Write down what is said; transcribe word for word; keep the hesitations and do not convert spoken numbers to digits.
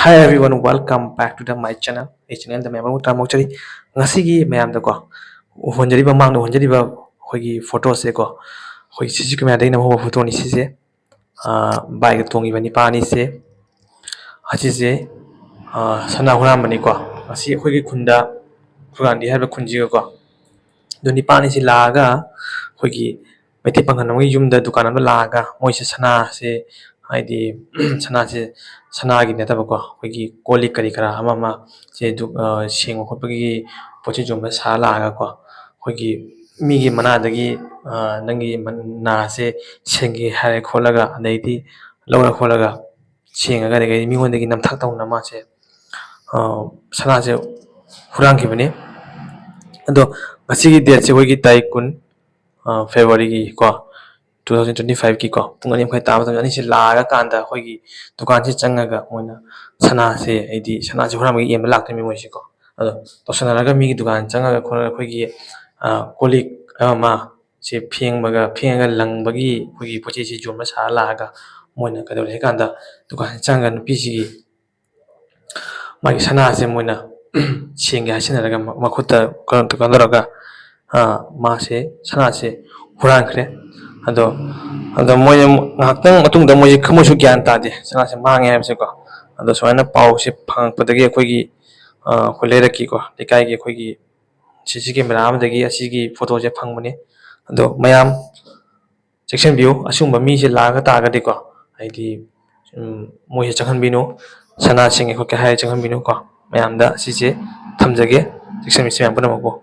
Hi everyone, welcome back to the my channel. ꯑꯩ ꯆꯦꯅꯦꯜꯗ ꯃꯌꯥꯝ ꯑꯃ ꯇꯔꯥꯃꯨꯛ ꯆꯠꯂꯤ꯫ ꯉꯁꯤꯒꯤ ꯃꯌꯥꯝꯗꯀꯣ ꯎꯍꯟꯖꯔꯤꯕ, ꯃꯃꯥꯡꯗ ꯎꯍꯟꯖꯔꯤꯕ ꯑꯩꯈꯣꯏꯒꯤ ꯐꯣꯇꯣꯁꯦꯀꯣ, ꯑꯩꯈꯣꯏ ꯁꯤ ꯁꯤ ꯀꯦꯃꯦꯔꯥꯗꯒꯤ ꯅꯝꯍꯧꯕ ꯐꯣꯇꯣꯅꯤ ꯁꯤꯁꯦ꯫ ꯕꯥꯏꯛꯇ ꯇꯣꯡꯉꯤꯕ ꯅꯤꯄꯥ ꯑꯅꯤꯁꯦ, ꯑꯁꯤꯁꯦ ꯁꯅꯥ ꯍꯨꯔꯥꯟꯕꯅꯤꯀꯣ꯫ ꯉꯁꯤ ꯑꯩꯈꯣꯏꯒꯤ ꯈꯨꯟꯗ, ꯈꯨꯔꯥꯟꯗꯤ ꯍꯥꯏꯔꯤꯕ ꯈꯨꯟꯁꯤꯒꯀꯣ, ꯑꯗꯨ ꯅꯤꯄꯥ ꯑꯅꯤꯁꯤ ꯂꯥꯛꯑꯒ ꯑꯩꯈꯣꯏꯒꯤ ꯃꯩꯇꯩ ꯄꯥꯡꯒꯜ ꯑꯃꯒꯤ ꯌꯨꯝꯗ, ꯗꯨꯀꯥꯟ ꯑꯃꯗ ꯂꯥꯛꯑꯒ ꯃꯣꯏꯁꯦ ꯁꯅꯥꯁꯦ, ꯍꯥꯏꯗꯤ ꯁꯅꯥꯁꯦ, ꯁꯅꯥꯒꯤ ꯅꯠꯇꯕꯀꯣ, ꯑꯩꯈꯣꯏꯒꯤ ꯀꯣꯜ ꯂꯤꯛ ꯀꯔꯤ ꯀꯔꯥ ꯑꯃ ꯑꯃ ꯁꯦ ꯁꯦꯡꯕ ꯈꯣꯠꯄꯒꯤ ꯄꯣꯠ ꯆꯩ ꯌꯣꯟꯕ ꯁꯥꯔ ꯂꯥꯛꯑꯒꯀꯣ, ꯑꯩꯈꯣꯏꯒꯤ ꯃꯤꯒꯤ ꯃꯅꯥꯗꯒꯤ ꯅꯪꯒꯤ ꯅꯥꯁꯦ ꯁꯦꯡꯒꯦ ꯍꯥꯏꯔꯦ ꯈꯣꯠꯂꯒ, ꯑꯗꯩꯗꯤ ꯂꯧꯔ ꯈꯣꯠꯂꯒ ꯁꯦꯡꯉꯒ, ꯑꯗꯒꯤ ꯃꯤꯉꯣꯟꯗꯒꯤ ꯅꯝꯊꯥꯛ ꯇꯧꯅ ꯃꯥꯁꯦ ꯁꯅꯥꯁꯦ ꯍꯨꯔꯥꯟꯈꯤꯕꯅꯤ꯫ ꯑꯗꯣ ꯉꯁꯤꯒꯤ ꯗꯦꯠꯁꯦ ꯑꯩꯈꯣꯏꯒꯤ ꯇꯥꯔꯤꯛ ꯀꯨꯟ, ꯐꯦꯕꯋꯥꯔꯤꯒꯤ ꯀꯣ, ꯇꯨ ꯊꯥꯎꯖꯟ ꯇ꯭ꯋꯦꯟꯇꯤ ꯐꯥꯏꯚꯀꯤ ꯀꯣ, ꯄꯨꯡ ꯑꯅꯤ ꯃꯈꯥꯏ ꯇꯥꯕ ꯃꯇꯝꯗ ꯑꯅꯤꯁꯤ ꯂꯥꯛꯑꯒ ꯀꯥꯟꯗ ꯑꯩꯈꯣꯏꯒꯤ ꯗꯨꯀꯥꯟꯁꯤ ꯆꯪꯉꯒ ꯃꯣꯏꯅ ꯁꯅꯥꯁꯦ, ꯍꯥꯏꯗꯤ ꯁꯅꯥꯁꯦ ꯍꯨꯔꯥꯟꯕꯒꯤ ꯌꯦꯡꯕ ꯂꯥꯛꯇꯣꯏꯅꯤ ꯃꯣꯏꯁꯦꯀꯣ꯫ ꯑꯗꯣ ꯇꯧꯁꯟꯅꯔꯒ ꯃꯤꯒꯤ ꯗꯨꯀꯥꯟ ꯆꯪꯉꯒ ꯈꯣꯠꯂꯒ ꯑꯩꯈꯣꯏꯒꯤ ꯀꯣꯜ ꯂꯤꯛ ꯑꯃ ꯑꯃ ꯁꯦ ꯐꯦꯡꯕꯒ, ꯐꯦꯡꯉꯒ ꯂꯪꯕꯒꯤ ꯑꯩꯈꯣꯏꯒꯤ ꯄꯣꯠ ꯆꯩꯁꯤ ꯌꯣꯟꯕ ꯁꯥꯔ ꯂꯥꯛꯑꯒ ꯃꯣꯏꯅ ꯀꯩꯗꯧꯔꯦ ꯍꯥꯏ ꯀꯥꯟꯗ, ꯗꯨꯀꯥꯟ ꯆꯪꯉꯒ ꯅꯨꯄꯤꯁꯤꯒꯤ ꯃꯥꯒꯤ ꯁꯅꯥꯁꯦ ꯃꯣꯏꯅ ꯁꯦꯡꯒꯦ ꯍꯥꯏꯁꯤꯟꯅꯔꯒ ꯃ-, ꯃꯈꯨꯠꯇ ꯀꯩꯅꯣ ꯀꯩꯅꯣ ꯇꯧꯔꯒ, ꯃꯥꯁꯦ, ꯁꯅꯥꯁꯦ ꯍꯨꯔꯥꯟꯈ꯭ꯔꯦ꯫ ꯑꯗꯣ, ꯑꯗꯣ ꯃꯣꯏꯅ ꯉꯥꯏꯍꯥꯛꯇꯪ ꯃꯇꯨꯡꯗ ꯃꯣꯏꯁꯦ, ꯃꯣꯏꯁꯨ ꯒ꯭ꯌꯥꯟ ꯇꯥꯗꯦ ꯁꯅꯥꯁꯦ ꯃꯥꯡꯉꯦ ꯍꯥꯏꯕꯁꯦꯀꯣ꯫ ꯑꯗꯣ ꯁꯨꯃꯥꯏꯅ ꯄꯥꯎꯁꯦ ꯐꯪꯉꯛꯄꯗꯒꯤ ꯑꯩꯈꯣꯏꯒꯤ, ꯑꯩꯈꯣꯏ ꯂꯩꯔꯛꯀꯤꯀꯣ, ꯂꯩꯀꯥꯏꯒꯤ ꯑꯩꯈꯣꯏꯒꯤ ꯁꯤ ꯁꯤ ꯀꯦꯃꯦꯔꯥ ꯑꯃꯗꯒꯤ ꯑꯁꯤꯒꯤ ꯐꯣꯇꯣꯁꯦ ꯐꯪꯕꯅꯤ꯫ ꯑꯗꯣ ꯃꯌꯥꯝ ꯆꯦꯛꯁꯤꯟꯕꯤꯌꯨ, ꯑꯁꯤꯒꯨꯝꯕ ꯃꯤꯁꯦ ꯂꯥꯛꯑꯒ ꯇꯥꯔꯒꯗꯤꯀꯣ, ꯍꯥꯏꯗꯤ, ꯎꯝ, ꯃꯣꯏꯁꯦ ꯆꯪꯍꯟꯕꯤꯅꯨ, ꯁꯅꯥ ꯁꯦꯡꯉꯦ ꯈꯣꯠꯀꯦ ꯍꯥꯏꯔ ꯆꯪꯍꯟꯕꯤꯅꯨꯀꯣ꯫ ꯃꯌꯥꯝꯗ ꯁꯤꯁꯦ ꯊꯝꯖꯒꯦ, ꯆꯦꯛꯁꯤꯟꯕꯤꯁꯤ ꯃꯌꯥꯝ ꯄꯨꯝꯅꯃꯛꯄꯨ꯫